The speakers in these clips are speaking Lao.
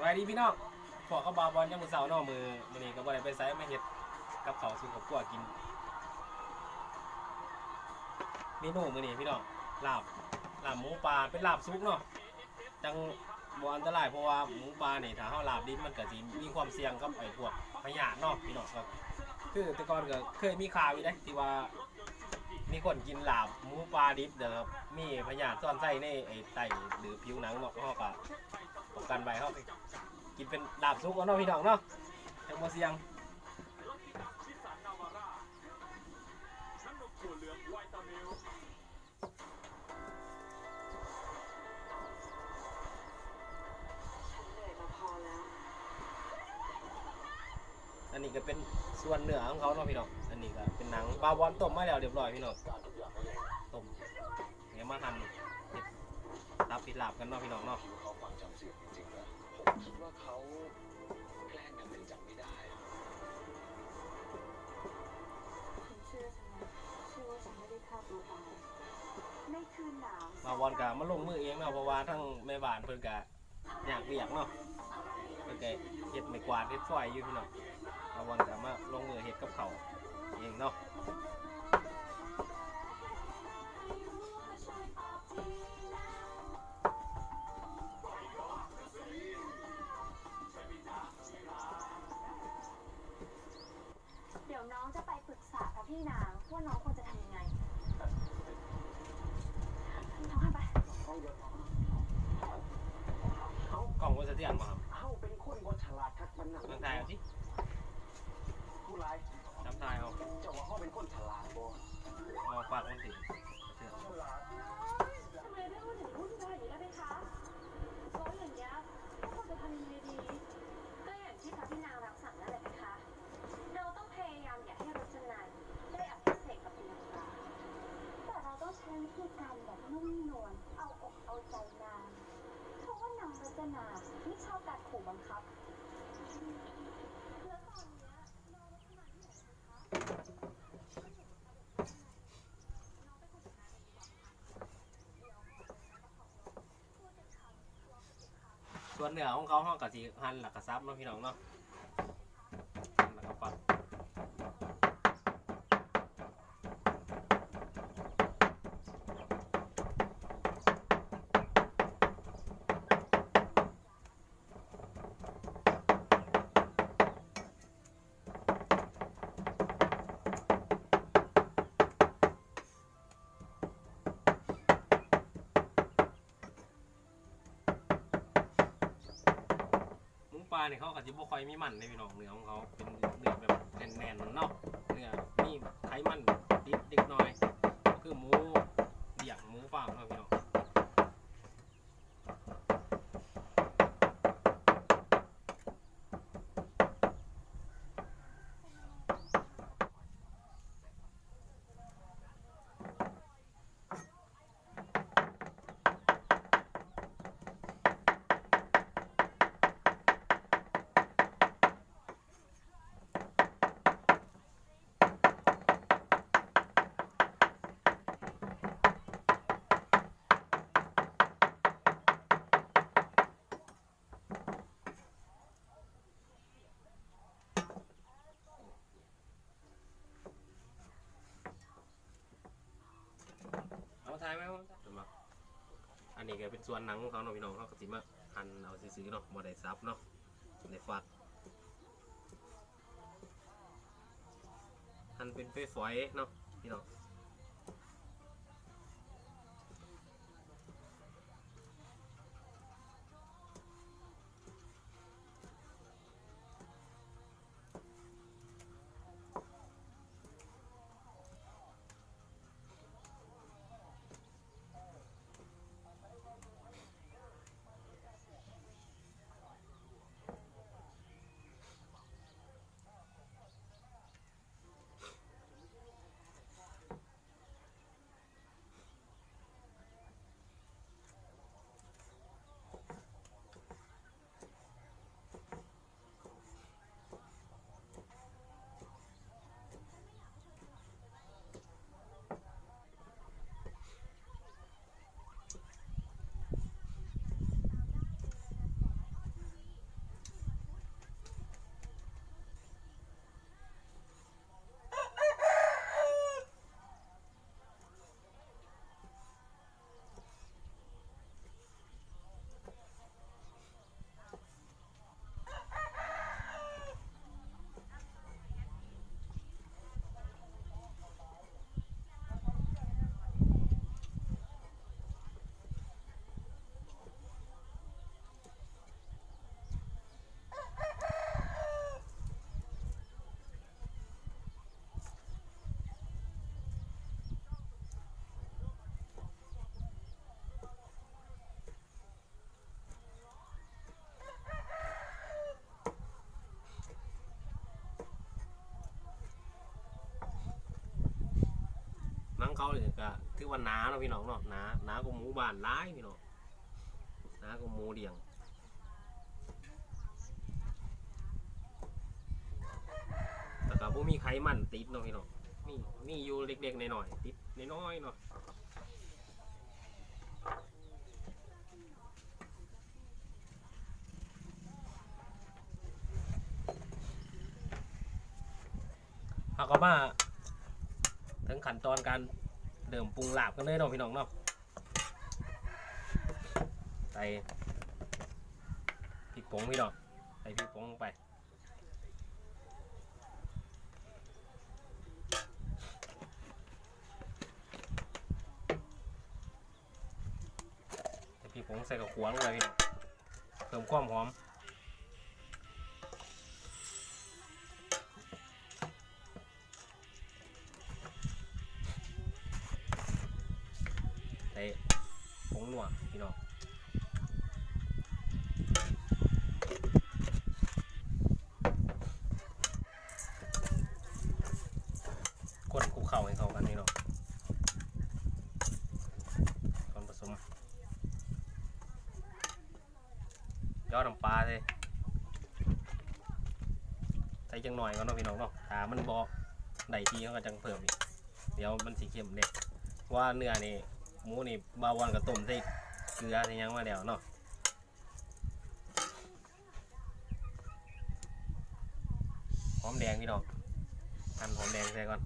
ສະບາຍດີພີ່ນ້ອງ ພໍ້ກັບບ່າວບອນຍາມມື້ເຊົ້າເນາະ ມື້ ມື້ນີ້ກໍບໍ່ໄດ້ໄປໃສ ມາເຮັດກັບເຂົ້າສູ່ຄອບຄົວກິນ. ເມນູມື້ນີ້ພີ່ນ້ອງ ລາບ ລາບໝູປ່າ ເປັນລາບສຸກເນາະ ຈັ່ງບໍ່ອັນຕະລາຍ ເພາະວ່າໝູປ່ານີ້ ຖ້າເຮົາລາບດິບ ມັນກໍຊິມີຄວາມສ່ຽງກັບໄອ້ພວກພະຍາດເນາະພີ່ນ້ອງ. ກໍຄືແຕ່ກ່ອນກໍເຄີຍມີຂ່າວຢູ່ເດ້ ທີ່ວ່າມີຄົນກິນລາບໝູປ່າດິບ ແລ້ວກໍມີພະຍາດຊ້ອນໄຊໃນໄອ້ໃຕ້ ຫຼື ຜິວໜັງເນາະ ເຮົາກໍປ້ອງກັນໄວ້ ເຮົາກໍ ກິນເປັນລາບສຸກເອົາເນາະພີ່ນ້ອງເນາະ ຈັ່ງບໍ່ສ່ຽງ. ອັນນີ້ກໍເປັນສ່ວນເນື້ອຂອງເຂົາເນາະພີ່ນ້ອງ ອັນນີ້ກໍເປັນໜັງ ບ່າວບອນຕົ້ມມາແລ້ວຮຽບຮ້ອຍພີ່ນ້ອງ ຕົ້ມ ດຽວມາຫັ່ນເຮັດຕັບເຮັດລາບກັນເນາະພີ່ນ້ອງເນາະ. ບ່າວບອນກໍມາລົງມືເອງເນາະ ເພາະວ່າທາງແມ່ບ້ານເພິ່ນກໍຍາກວຽກເນາະ ເພິ່ນກໍເຮັດໄມ້ກວາດເຮັດຟອຍຢູ່ພີ່ນ້ອງ. ບ່າວບອນກໍມາລົງມືເຮັດກັບເຂົ້າເອງເນາະ. เดี๋ยวน้องจะไปปรึกษาพระพี่นางว่าน้องควรจะทำยังไง น้องไป ກ້ອງບໍ່ສະເທືອນບໍ່ຄັບ? ເຮົາເປັນຄົນບໍ່ສະຫຼາດຄັກປານນັ້ນ ເບິ່ງຖ່າຍເອົາຕິ ຜູ້ຫຼາຍ ຈຳຖ່າຍເອົາ ເຈົ້າວ່າເຮົາເປັນຄົນສະຫຼາດບໍ່? ເອົາປາກມັນຕິ ສະເທືອນ. ทำไมเรื่องมันถึงวุ่นวายอย่างนี้ล่ะเพคะ แล้วอย่างเงี้ย พวกเราจะทำยังไงดี? ก็อย่างที่พระพี่นางรับสั่งนั่นแหละเพคะ เราต้องพยายามอย่าให้รจนาได้อภิเษกกับพยาบาล แต่เราต้องใช้วิธีการแบบนุ่มนวล เอาอกเอาใจนาง เพราะว่านางรจนาไม่ชอบการขู่บังคับ แล้วตอนเนี้ยน้องรจนาอยู่ไหนคะ? ສ່ວນເນື້ອຂອງເຂົາ ເຮົາກໍຊິຫັ່ນແລ້ວກໍສັບເນາະ ພີ່ນ້ອງເນາະ ແລ້ວກໍຟັກ. ໝູປ່ານີ້ເຂົາກໍຊິບໍ່ຄ່ອຍມີມັນເດ້ພີ່ນ້ອງ ເນື້ອຂອງເຂົາເປັນເນື້ອແບບແໜ້ນໆເນາະ ເນື້ອມີໄຂມັນຕິດເລັກນ້ອຍ ກໍຄືໝູລ້ຽງ ໝູຟາມເນາະພີ່ນ້ອງ. ເອົາ ຖ່າຍໄວ້ ອັນນີ້ກໍເປັນສ່ວນໜັງຂອງເຂົາເນາະ ພີ່ນ້ອງ ເຮົາກໍຊິມາຫັ່ນເອົາຊື່ໆເນາະ ບໍ່ໄດ້ສັບເນາະ ໄດ້ຟັກ ຫັ່ນເປັນຝອຍໆເນາະ ພີ່ນ້ອງ. ອ ເຮົານີ້ກະຖືວ່າໜາເນາະພີ່ນ້ອງເນາະ ໜາ ໜາກວ່າໝູບ້ານຫຼາຍພີ່ນ້ອງ ໜາກວ່າໝູລ້ຽງ ແລ້ວກະບໍ່ມີໄຂມັນຕິດເນາະພີ່ນ້ອງ ມີ ມີຢູ່ເລັກໆນ້ອຍໆ ຕິດນ້ອຍໆເນາະ. ເຮົາກໍມາເຖິງຂັ້ນຕອນການເລີ່ມປຸງລາບກັນເລີຍເນາະພີ່ນ້ອງເນາະ ໃສ່ພິກຜົງພີ່ນ້ອງ ໃສ່ພິກຜົງລົງໄປ ໃສ່ພິກຜົງ ໃສ່ເຂົ້າຂົ້ວລົງໄປພີ່ນ້ອງ ເພີ່ມຄວາມຫອມ ໃສ່ຜົງນົວພີ່ນ້ອງ ຄົນຄຸກເຂົ້າໃຫ້ເຂົ້າກັນພີ່ນ້ອງ ສ່ວນຜະສົມ ຢໍ້ນ້ຳປາໃສ່ ໃສ່ຈັກໜ້ອຍກ່ອນເນາະພີ່ນ້ອງເນາະ ຖ້າມັນບໍ່ໄດ້ທີ່ເຮົາກໍຈັ່ງເພີ່ມອີກ ດຽວມັນຊິເຄັມເດ້ ເພາະວ່າເນື້ອນີ້ ໝູນີ້ ບ່າວອອນກໍຕົ້ມໃສ່ເກືອໃສ່ຫຍັງມາແລ້ວເນາະ. ຫອມແດງພີ່ນ້ອງ หั่ນຫອມແດງໃສ່ກ່ອນ.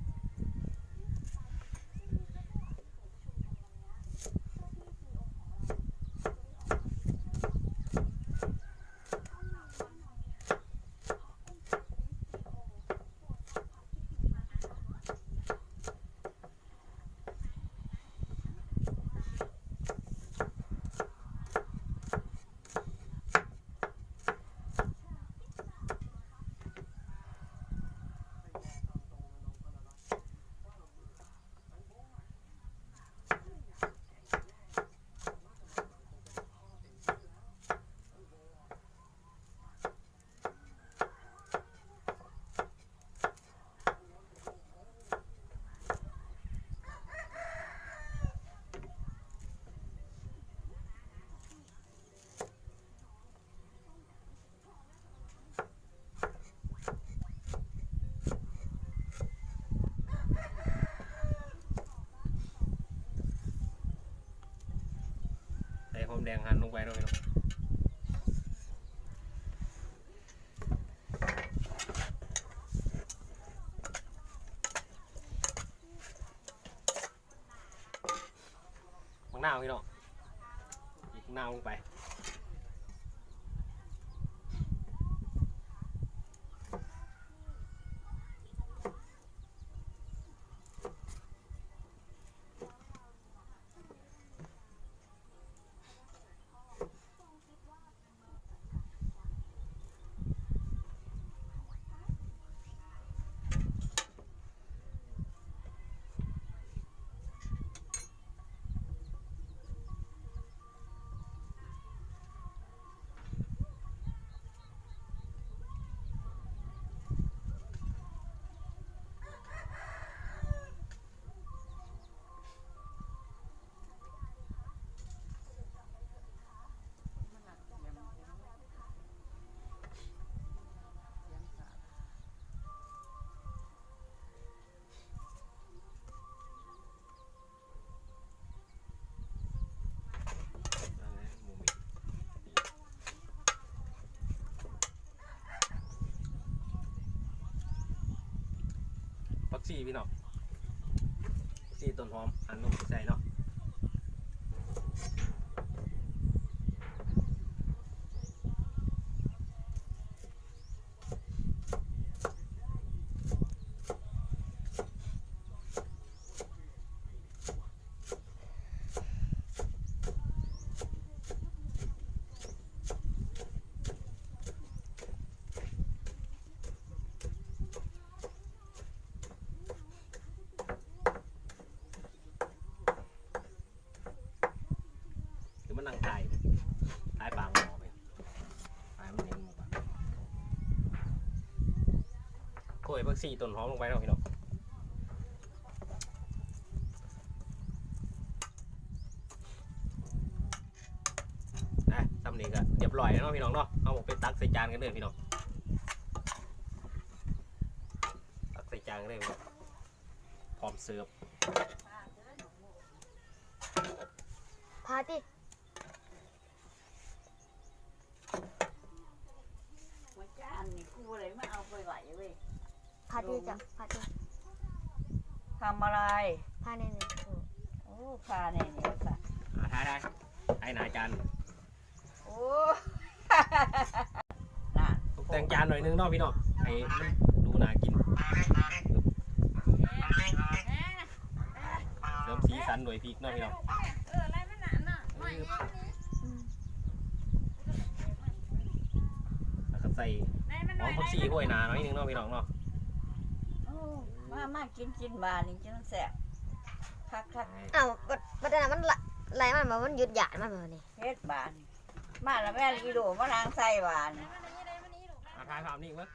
ໃສ່ຫອມແດງຫັ່ນລົງໄປເນາະພີ່ນ້ອງ. ບັກນາວພີ່ນ້ອງ ອີກບັກນາວລົງໄປ. ຜັກຊີພີ່ນ້ອງ ຜັກຊີຕົ້ນຫອມ ຫັ່ນລົງໃສ່ເນາະ. ດຽວມານັ່ງຖ່າຍ ຖ່າຍປາກໝໍ້ໄປ ຖ່າຍມັນເຫັນໝົດ. ໂກຍຜັກຊີຕົ້ນຫອມລົງໄປເນາະພີ່ນ້ອງ. ໄປຕັກໃສ່ຈານກັນເດີພີ່ນ້ອງ ຕັກໃສ່ຈານກັນເດີພີ່ນ້ອງ ພ້ອມເສີບ. ພາຕິ ມາຈານນີ້ ກູບໍ່ໄດ້ມາເອົາໄປໄວ້ເວີຍ. ພາຕິຈ້ະ ພາຕິ ທຳອະໄລ? ພາແນ່ນີ້. ໂອ້ ພາແນ່ນີ້ວ່າຊັ້ນ. ອ່າ ຖ່າຍ ຖ່າຍ ຖ່າຍໜ້າຈານ. ໂອ້ ນັ້ນ ຕົກແຕ່ງຈານໜ້ອຍໜຶ່ງເນາະພີ່ນ້ອງ ໃຫ້ມັນດູໜ້າກິນ ເສີມສີສັນດ້ວຍພິກເນາະພີ່ນ້ອງ. ແລ້ວກໍໃສ່ຫອມຜັກຊີໂຮຍໜ້າໜ້ອຍໜຶ່ງເນາະພີ່ນ້ອງເນາະ. ໂອ້ ມາ ມາກິນ ກິນບາດນີ້ ຈັ່ງແຊບຄັກໆ. ອ້າວ ບັດ ບັດນັ້ນມັນໄລ່ ໄລ່ມັນບໍ່ ມັນຢຸດຢາດມັນບໍ່ນີ້ ເຮັດບາດນີ້. ມາລະແມ່ນອີໂດມານັ່ງໃສ່ບາດນີ້. ອ່າ ຖ່າຍພາບນີ້ເບິ່ງ.